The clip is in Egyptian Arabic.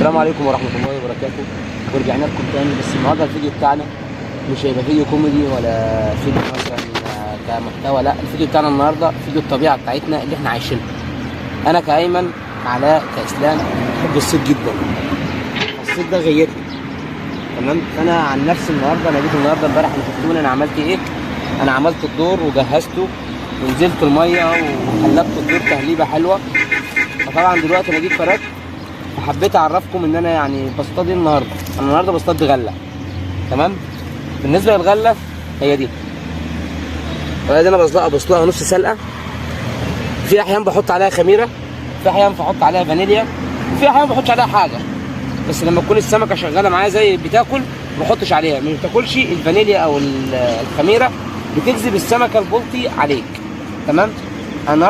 السلام عليكم ورحمة الله وبركاته. ورجعنا لكم تاني، بس النهارده الفيديو بتاعنا مش هيبقى فيديو كوميدي ولا فيديو مثلا كمحتوى، لا، الفيديو بتاعنا النهارده فيديو الطبيعة بتاعتنا اللي احنا عايشينها. انا كأيمن، علاء، كإسلام، بحب الصيد جدا. الصيد ده غيتني، تمام؟ فانا عن نفسي النهارده، انا جيت النهارده امبارح انا شفتوني انا عملت ايه؟ انا عملت الدور وجهزته ونزلت المية وقلبت الدور تهليبه حلوة. فطبعا دلوقتي انا جيت فردت، فحبيت اعرفكم ان انا يعني بصطاد ايه النهارده. انا النهارده بصطاد غله، تمام؟ بالنسبة للغله هي دي، الغلة دي انا بسلقها نص سلقه. في احيان بحط عليها خميره، في احيان بحط عليها فانيليا، وفي احيان ما بحطش عليها حاجة. بس لما تكون السمكة شغالة معايا زي بتاكل ما بحطش عليها، ما بتاكلش الفانيليا او الخميره، بتجذب السمكة البلطي عليك، تمام؟